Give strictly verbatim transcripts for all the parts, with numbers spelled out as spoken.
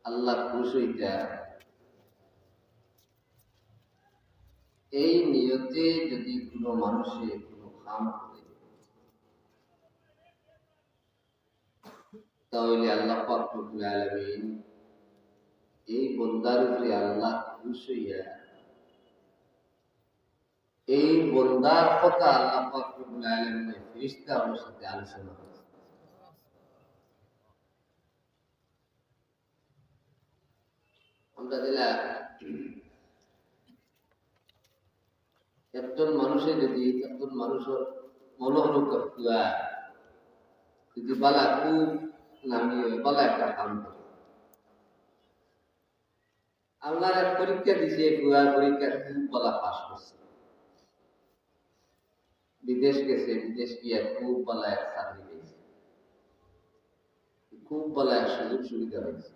আল্লাহ খুশ অইতা, এই নিয়তে যদি কোনো মানুষে কোনো কাম করে, তাহলে আল্লাহ পাক রব্বুল আলামিন এই বন্দার উপরে আল্লাহ খুশ অইয়া এই বন্দার কথা আল্লাহ পাক রব্বুল আলামিন ফিরিস্তা অকলর সাথে আলোচনা করে। আমরা দিলা একজন মানুষে যদি একজন মানুষর মনোরোগ, যদি বালা খুব নামি অয়, বালা একটা কাম করে, আল্লাহর এক পরীক্ষা দিছে, পুয়া পরীক্ষা খুব বালা পাস করছে, বিদেশ গেছে, বিদেশ গিয়া খুব বালা এক চাকরি পাইছে, খুব বালা এক সুযোগ সুবিধা পাইছে।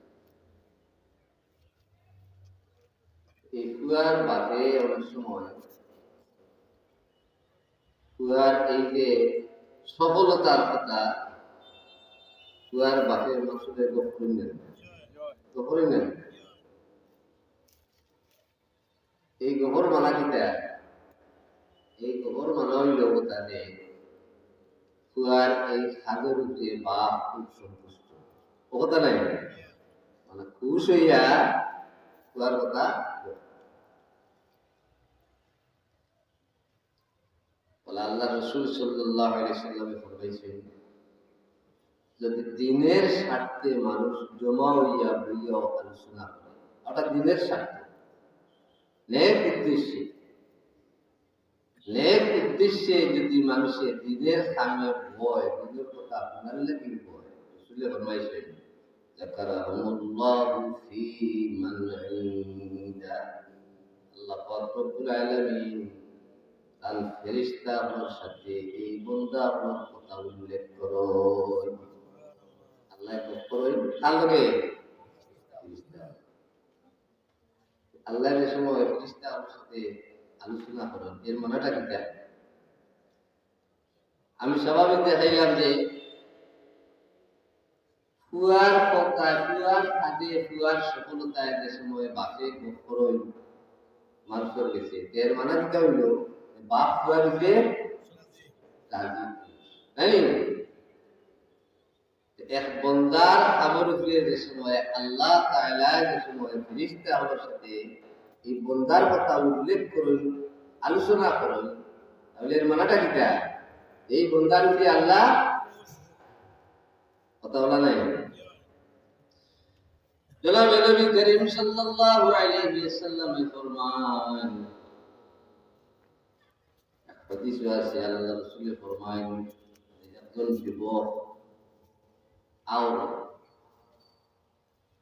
এই পুয়ার বাপে অনেক সময় পুয়ার এই যে সফলতার কথা পুয়ার বাপে মানষরে গফ করি নেন, গফ করি নেন। এই গফর মানা কিতা? এই গফর মানা অইল কথা যে পুয়ার এই কাজর উপরে বাপ খুব সন্তুষ্ট। ও কথা নাই? মানে খুশ অইয়া পুয়ার কথা। বলে আল্লাহ রসুল সাল্লাল্লাহু আলাইহি সাল্লামে ফরমাইছেন, যদি দিনের স্বার্থে মানুষ জমা অইয়া বইয়া আলোচনা করে, অর্থাৎ দিনের স্বার্থে, নেক উদ্দেশ্যে, নেক উদ্দেশ্যে যদি মানুষে দিনের সামনে বয়, দিনের কথা আপনার লাগি বয়, রসুলে ফরমাইছেন, যাকারাহুমুল্লাহু ফি মান ইনদা। আল্লাহ পাক রব্বুল আলামিন তান ফেরেশতা অকলর সাথে এই বন্দা অকলর কথা উল্লেখ করইন। আল্লাহ গফ করইন কার লগে? ফেরেশতা। আল্লাহ যে সময় ফেরেশতা অকলর সাথে আলোচনা করইন, এর মানেটা কিতা? আমি স্বাভাবিক দেখাইলাম যে পুয়ার কথা, পুয়ার কাজে, পুয়ার সফলতায় যে সময় বাপে গফ করইন মানষর গেছে, এর মানে কিতা অইল? বাপ পুয়ার উপরে রাজি। তাই নি? এক বন্দার কামর উপরে যে সময় আল্লাহ তাআলা যে সময় ফিরিস্তা অকলর সাথে এই বন্দার কথা উল্লেখ করইন, আলোচনা করইন, তাহলে এর মানেটা কিতা? এই বন্দার উপরে আল্লাহ কথা বলা নাই। জনাবে নবী করিম সাল্লাল্লাহু আলাইহি ওয়াসাল্লামে ফরমান, এক হাদিসে আছে, আল্লাহ রসুলে ফরমাইন, একজন যুবক আওর,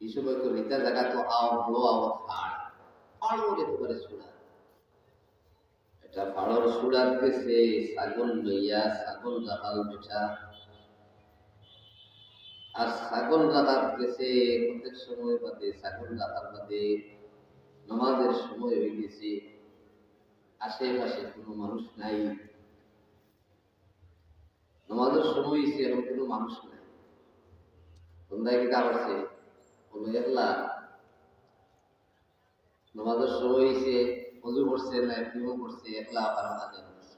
এই সময় তো রিতা জায়গা তো আওর, বড় আওর ফাড়, ফাড়র একেবারে চূড়া। এটা ফাড়র চূড়ার গেছে ছাগল লইয়া, ছাগল রাখাল বেটা। আর ছাগল রাখার গেছে, প্রত্যেক সময় বাদে, ছাগল রাখার বাদে নামাজের সময় হয়ে গেছে, আশেপাশে কোনো মানুষ নাই। নামাজের সময় হয়েছে, এখন কোনো মানুষ নাই। বন্দায় কিতা করছে? বলল, একলা নামাজের সময় হয়েছে, অজু করছে না, কিও করছে, একলা আবার আজান দিছে।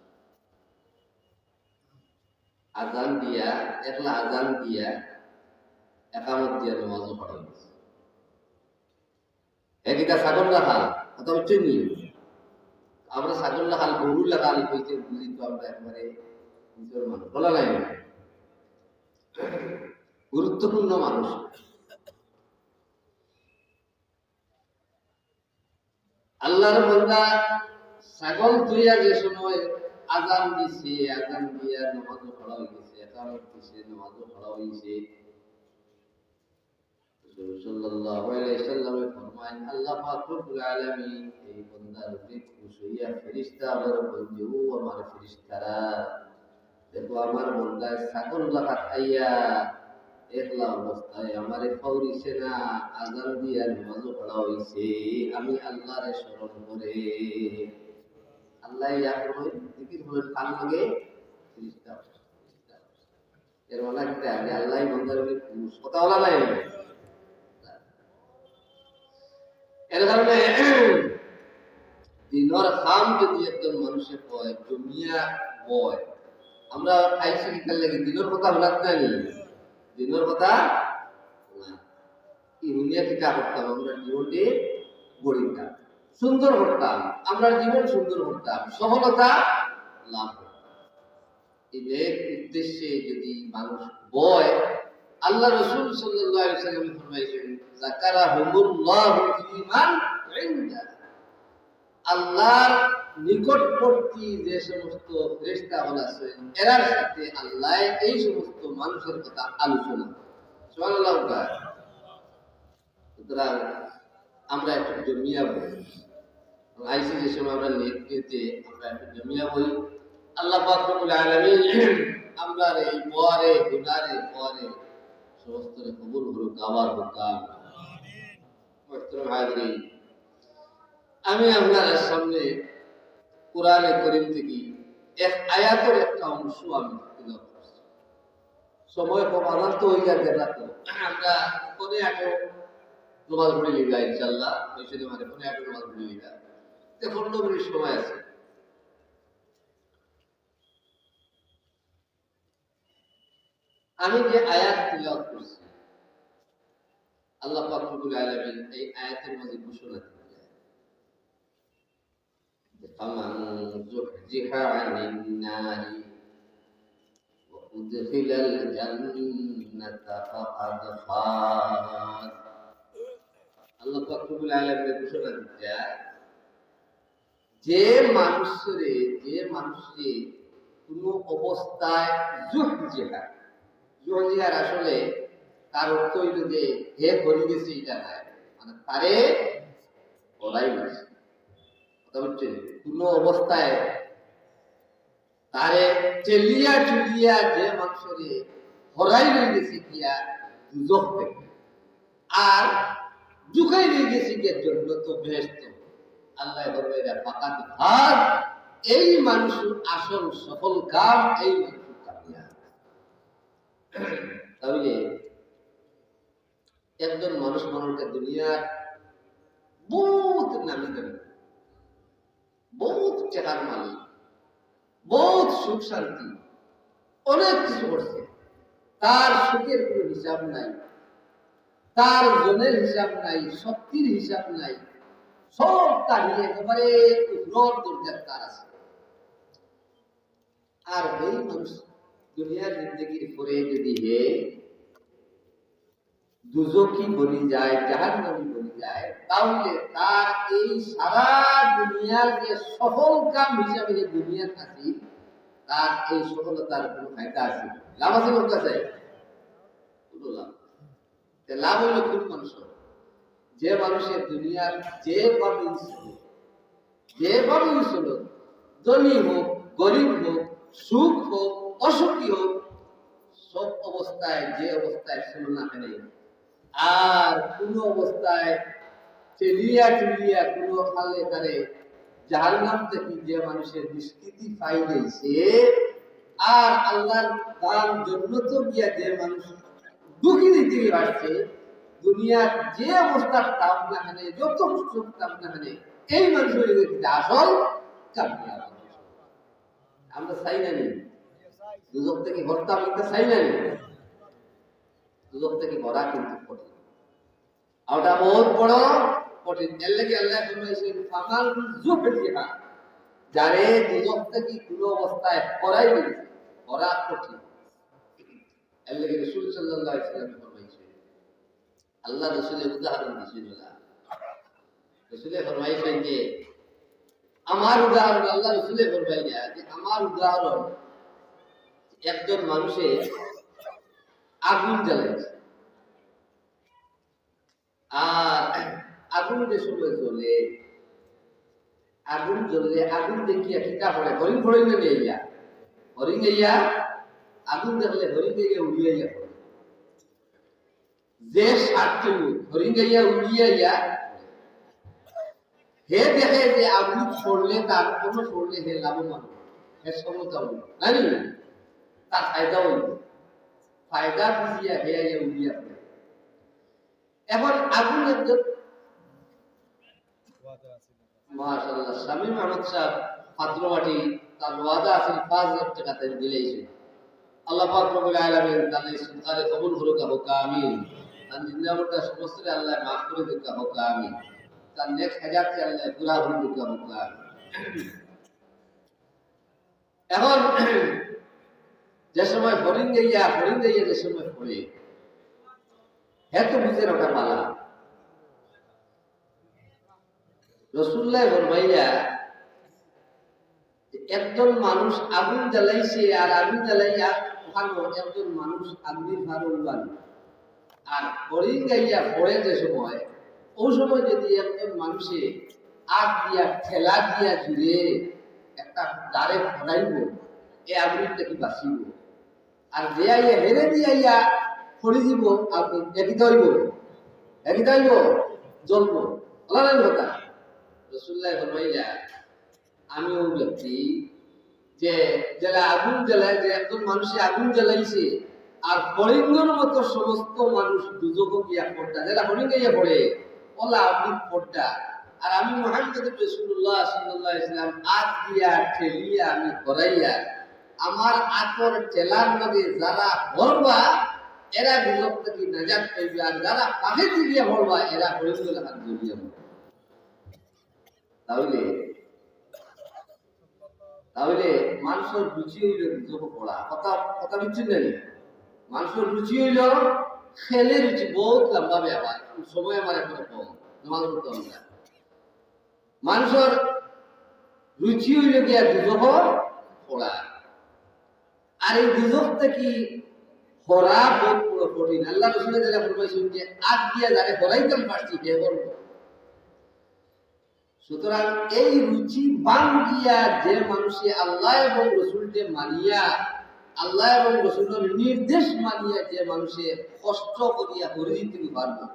আজান দিয়া, একলা আজান দিয়া, একামত দিয়া নামাজও পড়া হয়েছে। এ কিতা ছাগল রাখাল, কথা হচ্ছে নি? আমরা ছাগল রাখাল, গরু রাখাল হইতে বুঝি তো আমরা একবারে নিজের মানুষ, বলা নাই না? গুরুত্বপূর্ণ মানুষ। আল্লাহর বন্দা ছাগল থইয়া যে সময় আজান দিছে, আজান দিয়া নামাজও পড়া হয়ে গেছে, একামত দিছে, নামাজও পড়া হয়েছে, রাসূল সাল্লাল্লাহু আলাইহি ওয়াসাল্লামে ফরমাইন, আল্লাহ পাক রব্বুল আলামিন এই বন্দার উপরে খুশ হইয়া ফেরেশতা অকলরে বলেন যে, "ও আমার ফেরেশতারা, দেখো আমার বন্দায় ছাগল রাখাত আইয়া একলা অবস্থায় আমারে ফাউরিছে না, আজান দিয়া নামাজও পড়া হইছে, আমি আল্লাহরে স্মরণ করে।" আল্লাহ ইয়া করইন, জিকির করইন, কার লগে? ফেরেশতা। এর মানে কিতা? আমি আল্লাহ বন্দার উপরে খুশ। কথা বলা নাই? কারণে দিনর কাম যদি একজন মানুষে কয়, জমিয়া বয়, আমরা আইছি কিতার লাগি? দিনর কথা হুনাত নানি? দিনর কথা না। ই হুনিয়া কিতা করতাম? আমরা জীবনটি গড়িতাম, সুন্দর করতাম, আমরা জীবন সুন্দর করতাম, সফলতা লাভ করতাম। এই নেক উদ্দেশ্যে যদি মানুষ বয়, আল্লাহ রসুল সাল্লাল্লাহু আলাইহি ওয়াসাল্লাম ফরমাইছেন, "যাকারাহুমুল্লাহু ফীমান ইনদা।" আল্লাহর নিকটবর্তী যে সমস্ত ফেরেশতা হল আছেন, এরার সাথে আল্লাহ এই সমস্ত মানুষের কথা আলোচনা করেন। সুবহানাল্লাহ। সুতরাং আমরা একটু জমিয়া বই। আইছি যে সময় আমরা নেট পেতে আমরা একটু জমিয়া বই। আল্লাহ পাক রব্বুল আলামিন আমরার এই বয়ানে, হুনারে, বয়ানে সমস্তরে কবুল করুক, আবার করুক। মুহতারাম হাজিরিন, আমি আপনাদের সামনে কোরআনে করিম থেকে এক আয়াতের একটা অংশ আমি তিলাওয়াত করছি। সময় কম, আজান তো হয়ে যাবে রাত। আমরা পৌনে আটে নমাজ পড়ি লিবা ইনশাআল্লাহ, ওই সময় মানে পৌনে আটে নমাজ পড়ি লিবা। তো পনেরো মিনিট সময় আছে। আমি যে আয়াত তিলাওয়াত করছি, আল্লাহ পাক রব্বুল আলামিন এই আয়াতের মধ্যে ঘোষণা দিচ্ছেন, "ফামান যুহযিহা আনিন নারি ওয়া উদখিলাল জান্নাতা ফাকাদ ফাজ।" আল্লাহ পাক রব্বুল আলামিন ঘোষণা দিচ্ছেন, যে মানুষরে, যে মানুষরে কোনো অবস্থায় যুহযিহা, যুহযিহার আসলে তার অর্থ হইল যে হে হরি গেছে, এটা নাই, মানে তারে হরাই গেছে। কথা বুঝছেন? কোনো অবস্থায় তারে চেলিয়া চুলিয়া যে মানুষরে হরাই লই গেছে গিয়া দুজখ থেকে, আর ঢুকাই লই গেছে গিয়া জন্নত বেহেশত, আল্লাহ বলবে, "এটা ফাকাদ ফাজ।" এই মানুষের আসল সফল কাম, এই মানুষের কামিয়াব। তাহলে একজন মানুষ, মানুষকে দুনিয়ার বহুত নামি দামি, বহুত টেকার মালিক, বহুত সুখ শান্তি, অনেক কিছু করছে, তার সুখের কোনো হিসাব নাই, তার ধনের হিসাব নাই, শক্তির হিসাব নাই, সব তার নিয়ে একেবারে উপরর দরজার তার আছে। আর এই মানুষ দুনিয়ার জিন্দেগির পরে যদি হে দুজখি বনি যায়, জাহান্নামী বনি যায়, তাহলে তার এই সারা দুনিয়ার যে সফল কাম হিসাবে যে দুনিয়ার কাছে তার এই সফলতার কোনো ফায়দা আছে? লাভ আছে? লোক আছে? কোনো লাভ নেই। তে লাভ হইল কোন মানুষের? যে মানুষের দুনিয়ার যেভাবে চলে, যেভাবে চলুক, ধনী হোক, গরিব হোক, সুখ হোক, অসুখী হোক, সব অবস্থায়, যে অবস্থায় চলো না কেন, আর কোনো অবস্থায় ঠেলিয়া ঠুলিয়া কোনো হালে তারে জাহান্নাম থেকে যে মানুষের নিষ্কৃতি পাই গেছে, আর আল্লাহর দান জন্নত গিয়া যে মানুষ দুঃখী দিতে পারছে, দুনিয়ার যে অবস্থার তাপ না কেন, যত সুখ তাপ না কেন, এই মানুষের কিন্তু আসল কামিয়াব। আমরা চাই না নি? দুজখ থেকে হরতাম, এটা চাই না নি? দুজখ থেকে হরা কিন্তু কঠিন। আর ওটা বহুত বড় কঠিন। এর লাগি আল্লাহ ফরমাইছেন, "ফামান যুহযিহা", যারে দুজখ থেকে কোনো অবস্থায় হরাই দিয়েছে, হরা কঠিন। এর লাগি রাসূল সাল্লাল্লাহু আলাইহি ওয়াসাল্লাম ফরমাইছেন, আল্লাহ রসুলের উদাহরণ দিয়েছেন ওরা। রসুলে ফরমাইছেন যে, আমার উদাহরণ, আল্লাহ রসুলে ফরমাই না, যে আমার উদাহরণ একজন মানুষে আগুন জ্বালাইছে, আর আগুন যে সময় জ্বলে, আগুন জ্বললে আগুন দেখিয়া কিতা করে? হরিণ ফড়িং না নিয়া? হরিণ গিয়া আগুন দেখলে হরিণ গিয়া উড়িয়া গিয়া পড়ে। যে স্বার্থ হরিণ গিয়া উড়িয়া গিয়া, হে দেখে যে আগুন পড়লে তার কোনো পড়লে হে লাভবান, হে সমতা হইল, তাই না? তার ফায়দা হইল, ফায়দা বুঝিয়া হে আইয়া উড়িয়া পড়ে। এখন আগুন একজন মাশাআল্লাহ, শামীম আহমদ সাহেব পাত্রবাটি, তার ওয়াদা আছিল পাঁচ লাখ টাকা তাইন দিলাইছইন। আল্লাহ পাক রব্বুল আলামিন তান এই সদকারে কবুল করুকা, হউকা আমিন। তান জিন্দা মুর্দা সমস্তরে আল্লায় মাফ করি দিউকা, হউকা আমিন। তান নেক হাজাতরে আল্লায় পুরা করি দিউকা, হউকা আমিন। এখন যে সময় ফড়িং গাইয়া, ফড়িং গাইয়া যে সময় ফড়ে, হে তো বুঝের ওটা পালা। রসুলুল্লায় ফরমাইলা যে একজন মানুষ আগুন জ্বালাইছে, আর আগুন জ্বালাইয়া ওখানো একজন মানুষ আগুনের ফারো উবানো। আর ফড়িং গাইয়া ফড়ে যে সময়, অউ সময় যদি একজন মানুষে আত দিয়া ঠেলা দিয়া জুরে একটা দারে ফড়াইবো, এ আগুন থাকি বাঁচিবো। আর যে আইয়া হেরে দিয়া আইয়া ফড়ি দিবো, আগুন একই দইবো, একই দইবো, জ্বলবো। ওলা নাই কথা। রসুলুল্লায় ফরমাইলা, আমি অউ ব্যক্তি যে যেলা আগুন জ্বালায়, যে একজন মানুষে আগুন জ্বালাইছে, আর ফড়িংগর মতো সমস্ত মানুষ দুজখো গিয়া ফড়তা, যেলা ফড়িং গাইয়া ফড়ে, ওলা আমি ফড়তা। আর আমি মুহাম্মদুর রাসূলুল্লাহ সাল্লাল্লাহু আলাইহি ওয়াসাল্লাম আত দিয়া ঠেলিয়া আমি ফড়াইয়া, আমার আতর ঠেলার মাঝে যারা ফড়বা, এরা দুজখ থাকি নাজাত পাইবা, আর যারা ফাঁকেদি গিয়া ফড়বা, এরা ফড়িংগর লাখান জ্বলিয়া মরবা। তাইলে, তাইলে মানষর রুচি অইলো দুজখো ফড়া। কথা, কথা বুঝছইন না নি? মানষর রুচি অইলো খেলে রুচি, বউত লম্বা ব্যাপার, সময় আমার এখন কম, নামাজ পড়তাম না। মানষর রুচি অইলো গিয়া দুজখো ফড়া। আর এই দুজখ থাকি ফড়া বউত বড় কঠিন। আল্লার রসুলে যেলা ফরমাইছইন যে আত দিয়া যারে ফড়াইতাম পারছি, হে বড়। সুতরাং এই রুচি ভাঙ্গিয়া যে মানুষে আল্লাহ এবং রসুলরে মানিয়া, আল্লাহ এবং রসুলর নির্দেশ মানিয়া যে মানুষে কষ্ট করিয়া ফড়ি দিতে পারবো,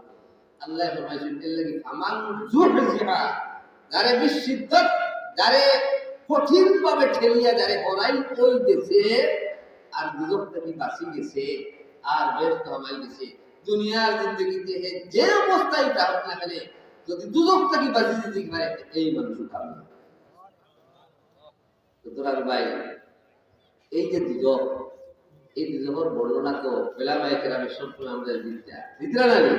আল্লায় ফরমাইছইন, এর লাগি ফামান জুহজিহা, যারে বিশিদ্দত, যারে কঠিনভাবে ঠেলিয়া যারে ফড়াই অই গেছে, আর দুজখ থাকি বাঁচি গেছে, আর বেহেস্তো হামাই গেছে। দুনিয়ার জিন্দেগিতে হে যে অবস্থায় থাকুক না কেনে, যদি দুজখ থাকি বাঁচি যাইতে পারে, এই মানুষ কামিয়াব। সুতরাং ভাই, এই যে দুজখ, এই দুজখর বর্ণনা তো উলামায়ে কেরামে সবসময় আমরারে দিতা, দিতা না নি?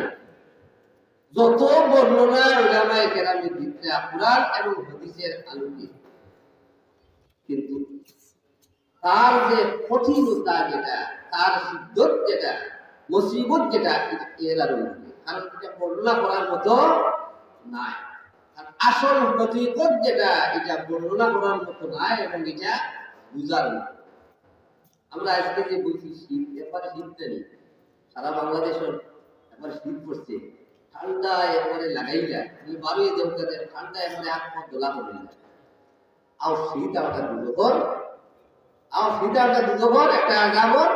যত বর্ণনা উলামায়ে কেরামে দিতা কোরআন এবং হাদিসের আলোকে, কিন্তু তার যে কঠিনতা যেটা, তার শিদ্দত যেটা, মুসিবত যেটা, এটা এর আরো উঠবে। কারণ এটা বর্ণনা করার মতো নায়। আর আসল হকিকত যেটা, এটা বর্ণনা করার মতো নায় এবং এটা বুঝার মতো। আমরা আজকে যে বলছি শীত, একবারে শীত জানি, সারা বাংলাদেশে একবারে শীত পড়ছে, ঠান্ডা একবারে লাগাই যায়, তুমি বারোই দেবতাদের ঠান্ডা একবারে হাত পা দোলা করে যায়। আও শীত আমরা দুজখর, আও শীত আমরা দুজখর একটা আজাবর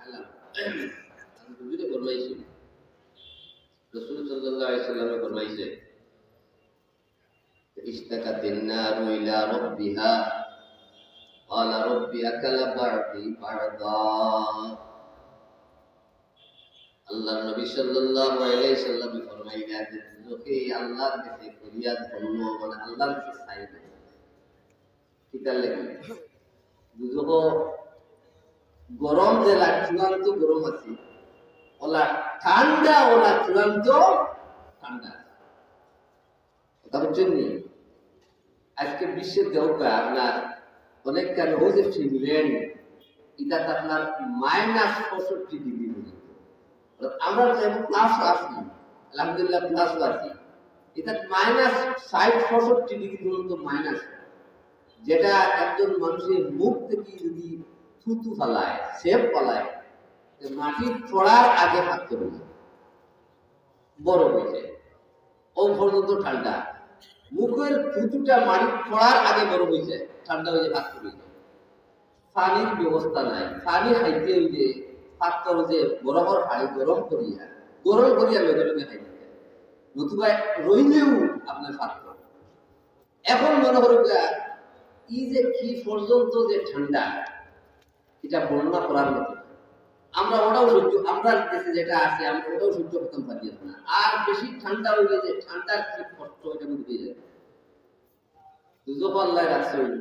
আলাম। আমি হুজুরে ফরমাইছি, রাসূল সাল্লাল্লাহু আলাইহি ওয়াসাল্লামে ফরমাইছে, اشتكت النار إلى ربها قال رب أكل بعضي بعضا। আল্লাহর নবী সাল্লাল্লাহু আলাইহি সাল্লামে ফরমাইলা যে দুজখে আল্লাহর কাছে ফরিয়াদ করলো, মানে আল্লাহর কাছে চাইলো। কিতার লাগি? দুজখ গরম যেলা চূড়ান্ত গরম আছে, ওলা ঠান্ডা, ওলা চূড়ান্ত ঠান্ডা আছে। কথা বুঝছইন নি? আজকে বিশ্বে দেখউক্কা আপনার অনেক কারণে, ওই যে ফিনল্যান্ড, ইটাত আপনার মাইনাস পঁয়ষট্টি ডিগ্রি পর্যন্ত। আমরা তো এখন প্লাস আছি, আলহামদুলিল্লাহ প্লাস আছি। ইটাত মাইনাস ষাট পঁয়ষট্টি ডিগ্রি পর্যন্ত মাইনাস, যেটা একজন মানুষের মুখ থাকি যদি থুতু ফালায়, সেপ ফালায়, তো মাটিত পড়ার আগে ফাত্তর অই যায়, বরফ অই যায়। ও পর্যন্ত ঠান্ডা। মুখর থুতুটা মাটিত পড়ার আগে বরফ অই যায়, ঠান্ডা অই যায়, ফাত্তর অই যায়। পানির ব্যবস্থা নাই, পানি খাইতে অইলে ফাত্তর যে বরফর পানি গরম করিয়া, গরম করিয়া লগে লগে খাইতে অয়। নতুবা রইলেও আপনার ফাত্তর। এখন মনে করউক্কা, ই যে কি পর্যন্ত যে ঠান্ডা, ইটা বর্ণনা করার মতো। আমরা ওটাও সহ্য, আমরার দেশে যেটা আছে, আমরা ওটাও সহ্য করতাম পারি না। আর বেশি ঠান্ডা অইলে যে ঠান্ডার কি কষ্ট, ইটা বুঝা যায়। দুজখ আল্লায় রাখছইন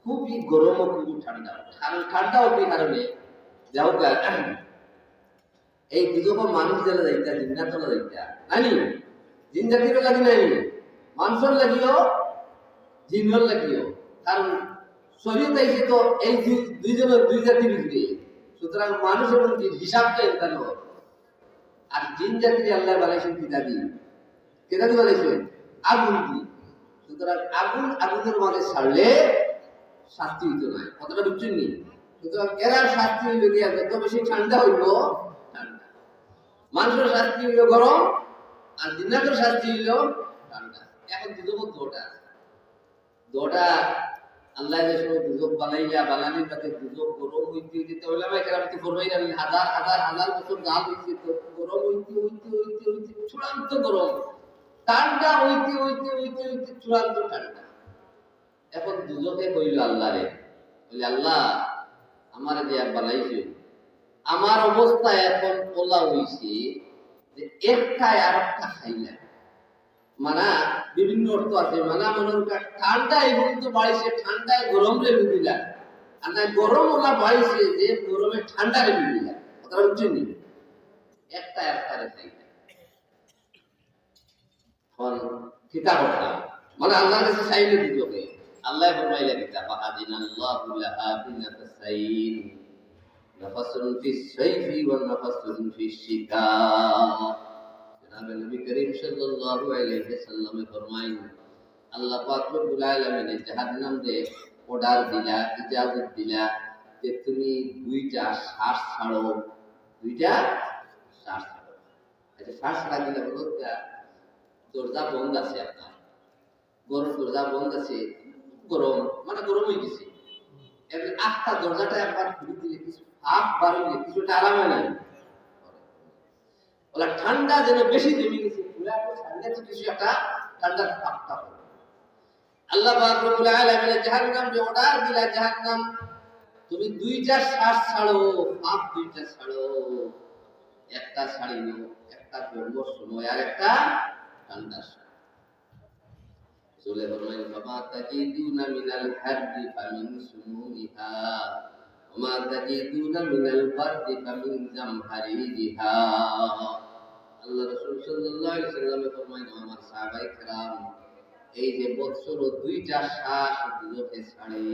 খুবই গরম ও খুবই ঠান্ডা। কারণ ঠান্ডা ও কি কারণে? যাও গা, এই দুজখ মানুষ যারা যাইতা, জিন্নাতরা যাইতা, নানি? জিন জাতির লাগি নানি? মানুষর লাগিও, জিনর লাগিও। কারণ শরীয়ত আইছে তো এই দুই, দুইজনের, দুই জাতির ভিতরে। সুতরাং মানুষ এবং জিন হিসাব তো একটা নয়। আর জিন জাতিরে আল্লায় বানাইছইন কিতা দি? কিতা দি বানাইছইন? আগুন দি। সুতরাং আগুন আগুনর মাঝে ছাড়লে শাস্তি অইতো নায়। কথাটা বুঝছইন নি? সুতরাং এরার শাস্তি অইলো গিয়া যত বেশি ঠান্ডা অইবো, ঠান্ডা। মানুষর শাস্তি অইলো গরম, আর জিন্নাতর শাস্তি অইলো ঠান্ডা। এখন দুজখো দুইটা আছে। দুইটা আল্লায় যে সময় দুজখ বানাইলা, বানানির বাদে দুজখ গরম অইতে অইতে, তো ওলামায়ে কেরাম তো ফরমাইরা, হাজার হাজার হাজার বছর জাল অইছে, তো গরম অইতে অইতে অইতে অইতে চূড়ান্ত গরম, ঠান্ডা অইতে অইতে অইতে অইতে চূড়ান্ত ঠান্ডা। এখন দুজখে কইলো আল্লারে, বলে, "আল্লাহ, আমারে যে বানাইছো, আমার অবস্থা এখন ওলা অইছে যে একটায় আর একটা খাই না।" মানা বিভিন্ন অর্থ আছে। মানা মনে হয় ঠান্ডা এই পর্যন্ত বাড়িছে, ঠান্ডায় গরমরে লুবিলা, আর না গরম ওলা বাড়িছে যে গরমে ঠান্ডারে লুবিলা। কথাটা বুঝছইন নি? একটা একটারে খাই না। এখন কিতা কথা? মানে আল্লাহর কাছে চাইলে দিতে হবে। আল্লাহ ফরমাইলা কিতা? "ফাআযিনা লাহা বিনাফাসাইন, নাফাসুন ফিস সাইফি ওয়া নাফাসুন ফিশ শিতা।" জনাবে নবী করিম সাল্লাল্লাহু আলাইহি ওয়াসাল্লামে ফরমাইন, আল্লাহ পাক রব্বুল আলামিনে জাহান্নামরে অর্ডার দিলা, ইজাজত দিলা যে তুমি দুইটা শ্বাস ছাড়ো, দুইটা শ্বাস ছাড়ো। আচ্ছা, শ্বাস ছাড়া দিলে বলো, দরজা বন্ধ আছে আপনার, ঘরর দরজা বন্ধ আছে, গরম, মানে গরম অই গেছে। এমনি আস্তা দরজাটা একবার খুলি দিলে কিছু ভাপ বার অইলে কিছুটা আরাম অয় না? ওলা ঠান্ডা যেন বেশি জমি গেছে, পুরা একটু ঠান্ডা তো কিছু একটা ঠান্ডা ভাবটা হবে। আল্লাহ পাক রব্বুল আলামিন জাহান্নামরে অর্ডার দিলা, "জাহান্নাম, তুমি দুইটা শ্বাস ছাড়ো, ভাপ দুইটা ছাড়ো, একটা ছাড়িও, একটা গরমর সময় আর একটা ঠান্ডার সময়।" রাসূলে ফরমাইন, "ফামা তাজিদুনা মিনাল হাররি ফামিন সুমুমিহা, ওয়া মা তাজিদুনা মিনাল বারদি ফামিন জামহারিরিহা।" আল্লাহ রাসূল সাল্লাল্লাহু আলাইহি ওয়াসাল্লামে ফরমাইন, "আমার সাহাবায়ে কেরাম, এই যে বৎসর দুইটা শ্বাস দুজখে ছাড়ে,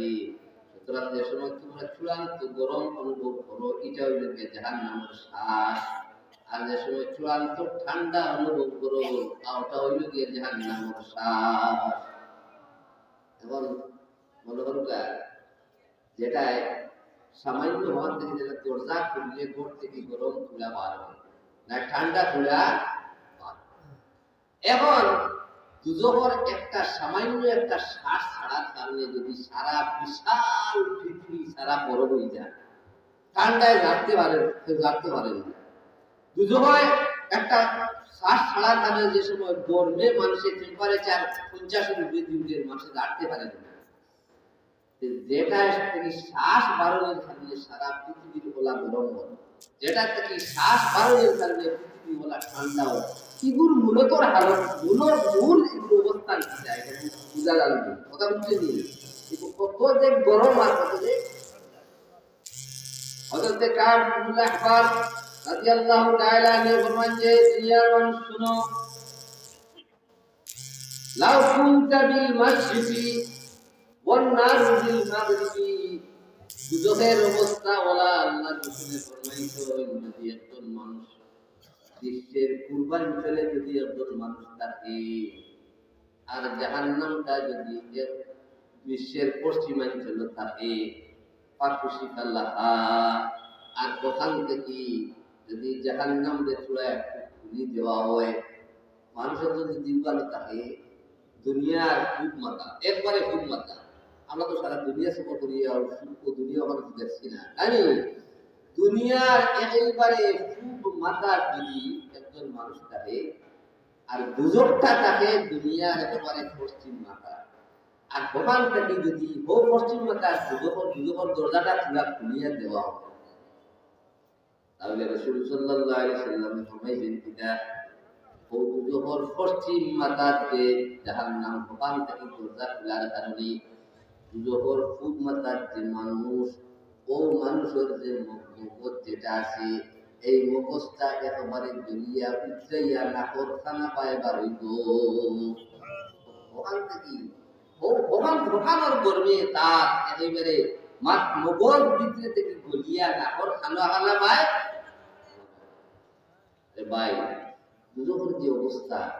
সুতরাং যে সময় তোমরা চূড়ান্ত গরম অনুভব করো, এটা হইল গিয়ে জাহান্নামের শ্বাস, আর যে সময় চূড়ান্ত ঠান্ডা অনুভব করো, তা ওটা হইল গিয়ে জাহান্নামের শ্বাস।" এখন মনে করুন যেটায় সামান্য হওয়ার থেকে যেটা দরজা খুললে ঘর থেকে গরম তুলা বার হয়, না ঠান্ডা তুলা বার হয়। এখন দুজখর একটা সামান্য একটা শ্বাস ছাড়ার কারণে যদি সারা বিশাল পৃথিবী সারা বরফ হয়ে যায়, ঠান্ডায় জাগতে পারে, কেউ জাগতে পারে না। দুজখর একটা শ্বাস ছাড়ার কারণে যে সময় গরমে মানুষের টেম্পারেচার পঞ্চাশের উপরে ডিগ্রি, মানুষে জাগতে পারে না। তো যেটা থেকে শ্বাস বারোনোর কারণে সারা পৃথিবীর ওলা গরম হয়, যেটা থেকে শ্বাস বারোনোর কারণে পৃথিবী ওলা ঠান্ডা হয়, এগুর মূলত হালত, মূল, মূল এগুর অবস্থান কি যায়, এটা কিন্তু বুঝা গেল না। কথা বুঝতে দিন, কিন্তু কত যে গরম আর কত যে ঠান্ডা। হযরতে কাব ইবনুল আহবার রাদিয়াল্লাহু তাআলা আনহু ফরমান যে, দুনিয়ার মানুষ শুনো, লাউ কুনতা বিল মাশরিকি ওয়ান নারু বিল মাগরিবি। দুজখের অবস্থা ওলা আল্লাহর রসুলে ফরমাইছইন, যদি একজন মানুষ বিশ্বের পূর্বাঞ্চলে যদি একজন মানুষ থাকে, আর জাহান্নামটা যদি এক বিশ্বের পশ্চিমাঞ্চলে থাকে, ফাকুশিফা লাহা, আর ওখান থেকে যদি জাহান্নামরে চূড়া একটু খুলি দেওয়া হয়, মানুষের যদি দিলবানো থাকে, দুনিয়ার খুব মাথা, একবারে খুব মাথা। আমরা তো সারা দুনিয়া সফর করি, আর সুখ ও দুনিয়া ওখানে তো দেখছি না, তাই না? দুনিয়ার একেবারে খুব মাথা যদি একজন মানুষ থাকে, আর দুজখটা থাকে দুনিয়ার একেবারে পশ্চিম মাথা, আর ওখান থেকে যদি ও পশ্চিম মাথা দুজখর, দুজখর দরজাটা খোলা খুলিয়া দেওয়া হয়, তাহলে রাসূল সাল্লাল্লাহু আলাইহি সাল্লামে ফরমাইছেন কিতা, ও দুজখর পশ্চিম মাথার যে জাহান্নাম, ওখান থাকি দরজা খোলার কারণে দুজখর পূব মাথার যে মানুষ, ও মানুষর যে ম-, মগজ যেটা আছে, এই মগজটা একেবারে গলিয়া উতরাইয়া নাকর কানা বায় বার অইবো। ওখান থাকি, ও-, ওখান, ওখানর গরমে তার একেবারে মাত-, মগজ ভিতরে থাকি গলিয়া নাকর কানা কানা বায়। এ ভাই, দুজখর যে অবস্থা,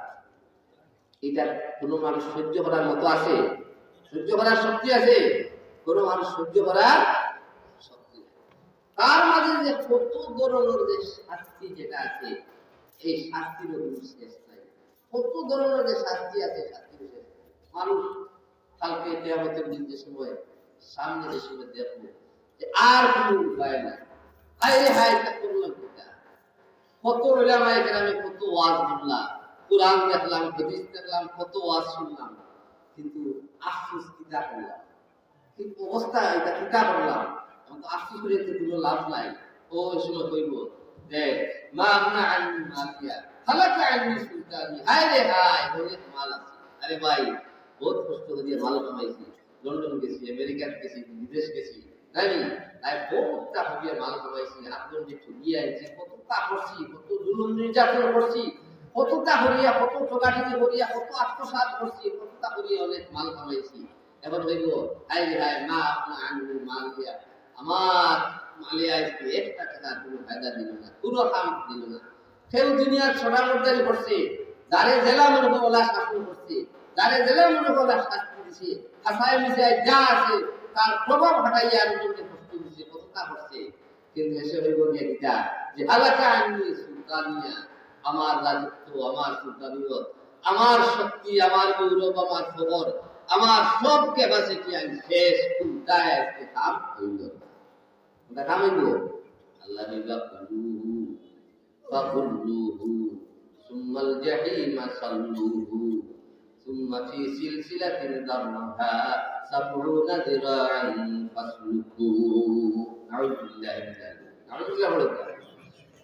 এটা কোনো মানুষ সহ্য করার মতো আছে? সহ্য করার শক্তি আছে? কোনো মানুষ সহ্য করার শক্তি নাই। তার মাঝে যে কত ধরনের যে শাস্তি যেটা আছে, এই শাস্তিরও কোনো শেষ নাই। কত ধরনের যে শাস্তি আছে, শাস্তিরও শেষ নাই। মানুষ কালকে কিয়ামতের দিন যে সময়, সামনে যে সময় দেখবো যে আর কোনো উপায় নাই। হায় রে হায়, এটা করলাম কিতা? কত ওলামায়ে কেরামে কত ওয়াজ শুনলাম, কোরআন দেখলাম, হাদিস দেখলাম, কত ওয়াজ শুনলাম, কিন্তু আফসোস কিতা করলাম? কি অবস্থা, এটা কিতা করলাম? এখন তো আফসোস করে তো কোনো লাভ নাই। ও ওই সময় কইব যে, "মা আগনা আন্নি মালিয়া, হালাকা আন্নি সুলতানি।" হায় রে হায়, অনেক মাল আছে। আরে ভাই, বহুত কষ্ট করিয়া মাল কামাইছি, লন্ডন গেছি, আমেরিকাত গেছি, বিদেশ গেছি, তাই নি? তাই বহুতটা করিয়া মাল কামাইছি, আট ঘন্টা ঠগিয়া আইছি, কতটা করছি, কত জুলুম নির্যাতন করছি, কতটা করিয়া, কত ঠগাঠগি করিয়া, কত আত্মসাৎ করছি, কতটা করিয়া অনেক মাল কামাইছি। এখন কইব, "হায় রে হায়, মা আগনা আন্নি মালিয়া, আমার মালে আইজকে একটা টেকার কোনো ফায়দা দিল না, কোনো কাম দিল না।" কেউ দুনিয়ার সর্দারদারি করছে, যারে যেলা মনে হয় ওলা শাসন করছে, যারে যেলা মনে হয় ওলা শাস্তি দিছে, হাসায় মিশায় যা আছে, তার প্রভাব খাটাইয়া আরেকজনরে কষ্ট দিছে, কতটা করছে। কিন্তু শেষে কইব গিয়া কিতা যে, "হালাকা আন্নি সুলতানিয়া, আমার রাজত্ব, আমার সুলতানিয়ত, আমার শক্তি, আমার গৌরব, আমার শহর, আমার সব capacity আমি শেষ, কোনটায় আজকে কাম অইল না।" কোনটা কাম অইল? আল্লাহ কইবা, "খুযুহু ফাগুল্লুহু, সুম্মাল জাহিমা সাল্লুহু, সুম্মা ফি সিলসিলাতিন যারউহা সাবউনা যিরাআন ফাসলুকু।" নাউযুবিল্লাহি মিন যালিক। নাউযুবিল্লাহ বলে।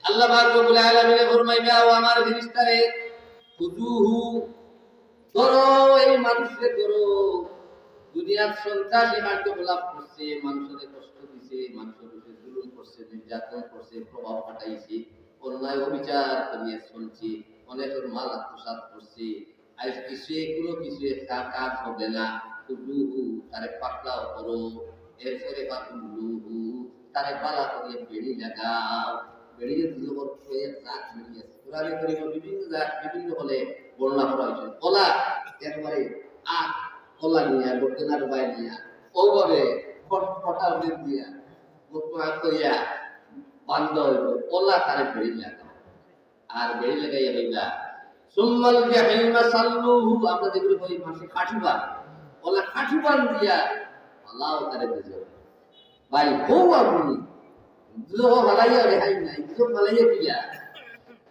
আল্লাহ পাক রব্বুল আলামিনে ফরমাইবা, "ও আমার ফিরিস্তারে, খুযুহু, ধরো, এই মানুষরে ধরো। দুনিয়াত সন্ত্রাসী কার্যকলাপ করছে, মানুষরে কষ্ট দিছে, মানুষর উপরে জুলুম করছে, নির্যাতন করছে, প্রভাব খাটাইছে, অন্যায় অবিচার করিয়া চলছে, অনেকের মাল আত্মসাৎ করছে। আইজ কিছু, কোনো কিছু একটা কাজ হবে না, খুযুহু, তারে পাকড়াও করো।" এরপরে ফাগুল্লুহু, তারে বালা করিয়া বেড়ি লাগাও। বেড়িয়ে দুজখর কয়েক জাত বেড়ি আছে। কোরআনে করিমর বিভিন্ন জাত, বিভিন্ন হলে বর্ণনা করা হয়েছে। ওলা একবারে আট, ওলা নিয়া, গর্দনার বায় নিয়া, ওভাবে ফট-, ফটা উঠে দিয়া, মুখ করিয়া বান্ধা হইব। ওলা তারে বেড়ি লাগাও। আর বেড়ি লাগাইয়া কইবা, "সুম্মাল জাহিমা সাল্লুহু", আমরা যেগুলো কই মাসে কাঠি বান, ওলা কাঠি বান দিয়া ফালাও তারে দুজখো। ভাই, হউ আগুনি, দুজখো ফালাইয়া রেহাই নাই, দুজখো ফালাইয়া দিলা।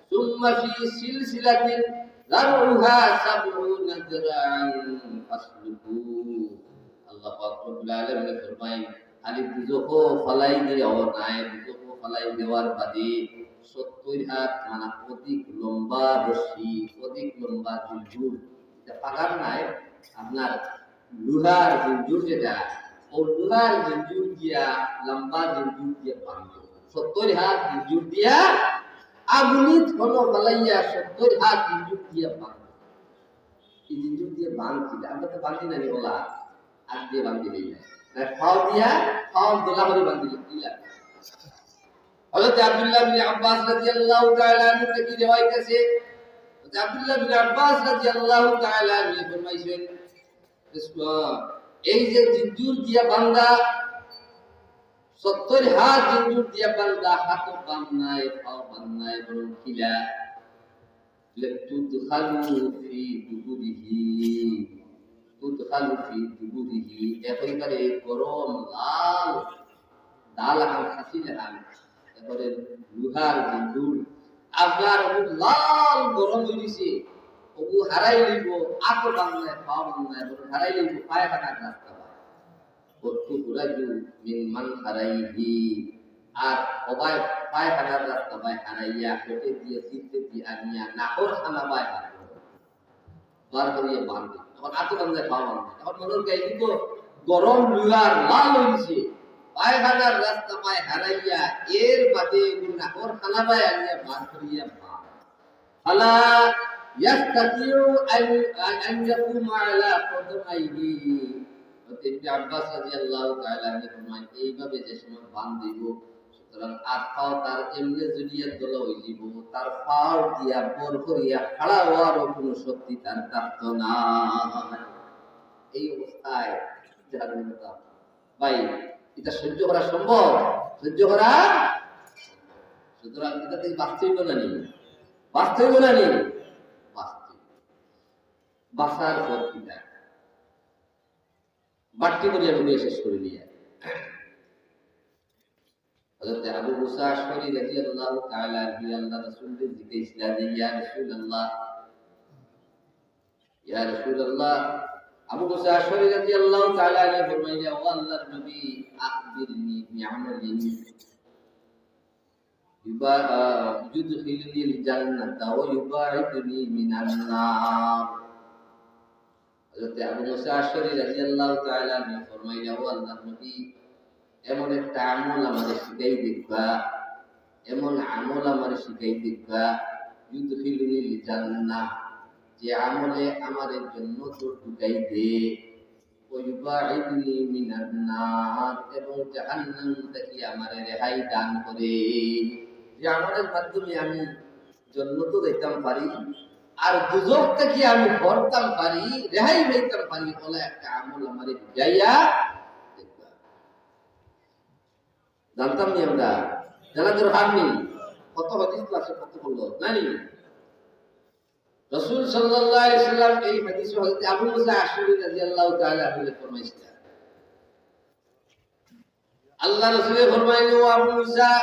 "সুম্মা ফি সিলসিলাতিন যারউহা সাবউনা যিরাআন ফাসলুকু।" আল্লাহ পাক রব্বুল আলামিন ফরমায়, খালি দুজখো ফালাই দিও নায়, দুজখো ফালাই দেওয়ার বাদে সত্তর হাত, মানে অধিক লম্বা রশি, অধিক লম্বা জিঞ্জুর, এটা পাগার নায়, আপনার লোহার জিঞ্জুর যেটা, ও লোহার জিঞ্জুর দিয়া, লম্বা জিঞ্জুর দিয়া বান্ধো। সত্তর হাত জিঞ্জুর দিয়া, আগুনিত হনো ফালাইয়া সত্তর হাত জিঞ্জুর দিয়া বান্ধো। এই জিঞ্জুর দিয়া বান্ধি, আমরা তো বান্ধি না নি ওলা, হাত দিয়া বান্ধি দেই না। তাই পাও দিয়া, পাও দোলা করে বান্ধি দিলা। হযরত আব্দুল্লাহ বিন আব্বাস রাদিয়াল্লাহু তাআলা আনহু থেকে রিওয়ায়াত আছে। হযরত আব্দুল্লাহ বিন আব্বাস রাদিয়াল্লাহু তাআলা আনহু ফরমাইছেন, এই যে জিঞ্জুর দিয়া বান্ধা, সত্তর হাত জিঞ্জুর দিয়া বান্ধা, হাতও বান্ধ নাই, পাও বান্ধ নাই, বরং কিলা, তুদখালু ফি দুবুরিহি, তুদখালু ফি দুবুরিহি, একেবারে গরম লাল, ডাল আহান খাসি লাহান, একেবারে লোহার জিঞ্জুর, আপনার অগু লাল গরম হয়ে গেছে, অগু হারাই লইব, আতো বাংলায়, পাও বাংলায়, বলে হারাই লইব, পায়খানার রাস্তা বায়। ওয়াতুখরাজু মিন মানখারাইহি, আর হবায় পায়খানার রাস্তা বায় হারাইয়া, পেটে দিয়ে, সিলতে দিয়ে আনিয়া, নাকর খানা বায় বার করো। বার করিয়া বান্ধে। এখন আতো বান্ধে, পাও বান্ধে। এখন মনে হয় এই তো গরম লুয়ার লাল হইছে। পায়খানার রাস্তা পায় হারাইয়া, এর বাদে নাকর খানা পায় আনিয়া বার করিয়া বান্ধে। ফালা ইয়াস্তাতিউ আন, আন ইয়াকুমা আলা কদমাইহি। হযরত ইবনে আব্বাস রাদিয়াল্লাহু তাআলা আনহু ফরমায়, এইভাবে যে সময় বান্ধিব, সুতরাং আর পাও তার এমনে জুড়িয়া দলা হয়ে যাব, তার পাও দিয়া বর করিয়া খাড়া হওয়ারও কোনো শক্তি তার থাকতো না। এই অবস্থায় জাহান্নামে তাপ। ভাই, এটা সহ্য করা সম্ভব? সহ্য করা? সুতরাং এটা থেকে বাঁচতে হইব না নি? বাঁচতে হইব না নি? বাঁচতে হইব। বাঁচার পথ কিতা? বাট্টি করিয়া ডুবিয়া শেষ করে দিয়া। হযরত আবু মুসা আশআরী রাদিয়াল্লাহু তাআলা আনহু আল্লাহর রাসূলরে জিজ্ঞাসা যে, "ইয়া রাসূলুল্লাহ, ইয়া রাসূলুল্লাহ।" আবু মুসা আশআরী রাদিয়াল্লাহু তাআলা আনহু ফরমাইলা, "ও আল্লাহর নবী, আখবিরনি বিআমালিন ইউবা-, আহ, ইউদখিলুনিল জান্নাতা ওয়া ইউবাইদুনি মিনান নার।" হযরত আবু মুসা আশআরী রাদিয়াল্লাহু তাআলা আনহু ফরমাইলা, "ও আল্লাহর নবী, এমন একটা আমল আমারে শিখাই দিবা, এমন আমল আমারে শিখাই দিবা, ইউদখিলুনিল জান্নাহ, যে আমলে আমারে জান্নাতো ঢুকাই দে, ওয়া ইউবাইদুনি মিনান নার, এবং জাহান্নাম থেকে আমারে রেহাই দান করে।" যে আমলের মাধ্যমে আমি জান্নাতো যাইতাম পারি, আর দুজখ থেকে আমি হরতাম পারি, রেহাই পাইতাম পারি, ওলা একটা আমল আমারে বুঝাইয়া দিবা। জানতাম নি আমরা? জানা দরকার নি? কত হাদিস আছে, কত বললো, জানি? রাসূল সাল্লাল্লাহু আলাইহি সাল্লাম এই হাদিসে হযরত আবু মুসা আশআরী রাদিয়াল্লাহু তাআলা আনহু ফরমাইছিলেন, আল্লাহ রাসূলে ফরমাইলেন, "ও আবু মুসা,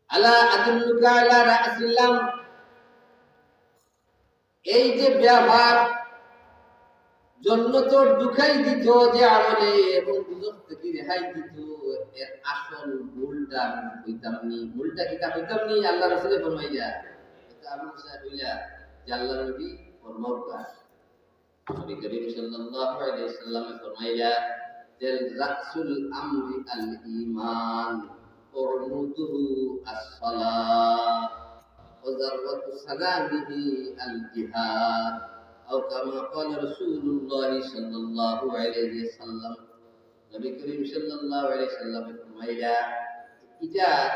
আলা আদুল্লুকা আলা রাসিল আমর?" এই যে ব্যাপার, জান্নাতো ঢুকাই দিত যে আমলে এবং দুজখ থেকে রেহাই দিত, এর আসল মূলটা আমি কইতাম নি। মূলটা কিতা কইতাম নি? আল্লাহ রাসূলে ফরমাইলা, এটা আবু মুসা কইলা যে, "আল্লাহর নবী, ফরমাও কা।" নবী করিম সাল্লাল্লাহু আলাইহি ওয়াসাল্লামে ফরমাইলা যে, "রাসুল আমরি আল ঈমান, ওয়া উমুদুহু আস-সালাহ, ওয়া যারওয়াতু সানামিহি আল জিহাদ।" আও কামা ক্বালা রাসূলুল্লাহ সাল্লাল্লাহু আলাইহি ওয়াসাল্লাম। নবী করিম সাল্লাল্লাহু আলাইহি ওয়াসাল্লামে ফরমাইলা, এটা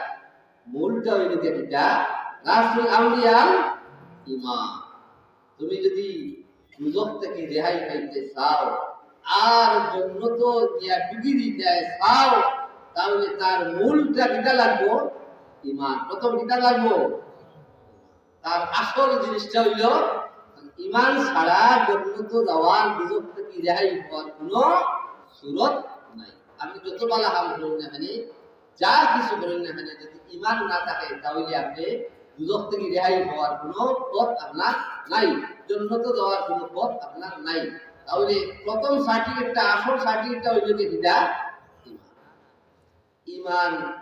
মূলটা হইল যে কিতা? রাসুল আমরি আল ঈমান। তুমি যদি দুজখ থেকে রেহাই পাইতে চাও আর জান্নাতো গিয়া ঢুকি দিতে চাও, তাহলে তার মূলটা কিতা লাগবো? ঈমান। প্রথম কিতা লাগবো? তার আসল জিনিসটা হইল, ঈমান ছাড়া জান্নাতো যাওয়ার, দুজখ থেকে রেহাই হওয়ার কোনো সুরত নাই। আপনি যত ভালা কাম করুন না কেন, যা কিছু করুন না কেন, যদি ঈমান না থাকে, তাহলে আপনি দুজখ থেকে রেহাই হওয়ার কোনো পথ আপনার নাই, জান্নাতো যাওয়ার কোনো পথ আপনার নাই। তাহলে প্রথম সার্টিফিকেটটা, আসল সার্টিফিকেটটা হইল যে কিতা? ঈমান। ঈমান।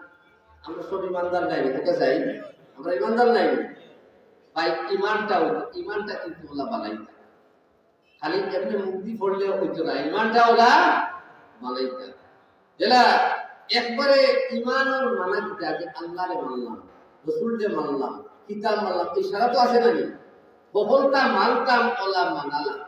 আমরা সব ঈমানদার নায় নি, কথা চাই? আমরা ঈমানদার নায় নি? ভাই, ঈমানটা হইল, ঈমানটা কিন্তু ওলা বানাইতা। খালি এমনি মুখ দি পড়লে হইতো না, ঈমানটা ওলা বানাইতা। যেলা একবারে ঈমানর মানা কিতা? যে আল্লাহরে মানলাম, রসুলরে মানলাম, কিতাব মানলাম, এই সারা তো আছে না নি? হকলতা মানতাম, ওলা মানালা।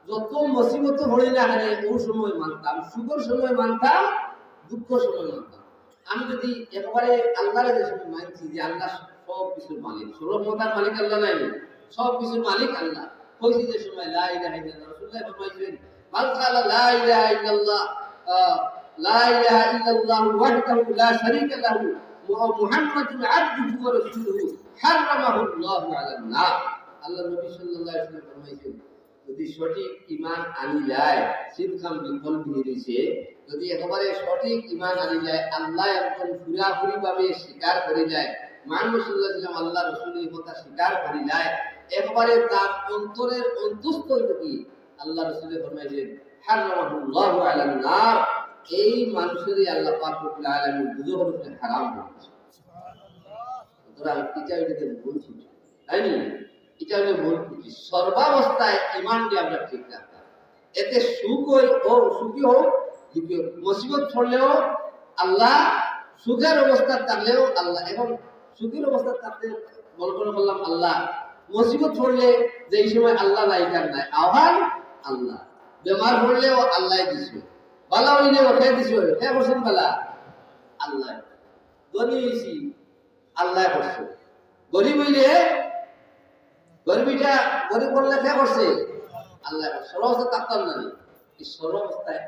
যত মুসিবত হইল না কেনে, ও সময় মানতাম, সুখর সময় মানতাম, দুঃখর সময় মানতাম। আমি যদি একবারে আল্লাহরে যে সময় মানছি যে আল্লাহ সব কিছুর মালিক, সর্বক্ষমতার মালিক আল্লাহ নায় নি? সব কিছুর মালিক আল্লাহ। কইছি যে সময় লা ইলাহা ইল্লাল্লাহ, রাসূলুল্লাহ ফরমাইছেন, "মান ক্বালা লা ইলাহা ইল্লাল্লাহ, আহ, লা ইলাহা ইল্লাল্লাহু ওয়াহদাহু লা শারীকা লাহু ওয়া মুহাম্মাদুন আবদুহু ওয়া রাসূলুহু, হাররামাহুল্লাহু আলান নার।" আল্লাহর নবী সাল্লাল্লাহু আলাইহি ওয়াসাল্লাম ফরমাইছেন, যদি সঠিক ঈমান আনিলায়, সিদকাম বিকলবিহি রইছে, যদি একেবারে সঠিক ঈমান আনিলায়, আল্লাহ একদম পুরাপুরি ভাবে স্বীকার করিলায়, মুহাম্মদ সাল্লাল্লাহু আলাইহি ওয়াসাল্লাম আল্লাহ রসুলের কথা স্বীকার করিলায়, একবারে তার অন্তরের অন্তঃস্থল থেকে আল্লাহ রসুলে ফরমাইছেন, "হাররামাহুল্লাহু আলান নার", এই মানুষেরই আল্লাহ পাক রব্বুল আলামিন দুজখর উপরে হারাম করেছে। সুতরাং এটা হইল যে মূল শিক্ষা। তাই নি? এটা হলো মূল পুঁজি। সর্বাবস্থায় ইমানকে আমরা ঠিক রাখতাম। এতে সুখ হই ও সুখী হোক, দুঃখী হোক, মুসিবত পড়লেও আল্লাহ, সুখের অবস্থা থাকলেও আল্লাহ, এবং সুখের অবস্থা থাকতে মনে মনে বললাম আল্লাহ, মুসিবত পড়লে যেই সময় আল্লাহ নাই, কার নাই, আহ্বান আল্লাহ। বেমার পড়লেও আল্লাহ দিছে, বালা হইলেও কে দিছে, কে করছেন বালা? আল্লাহ। ধনী হইছি, আল্লাহ করছে। গরিব হইলে, গরিবিটা, গরিব করলে কে করছে? আল্লাহ করছে। সর্বাবস্থা থাকতাম না নি? এই সর্বাবস্থায়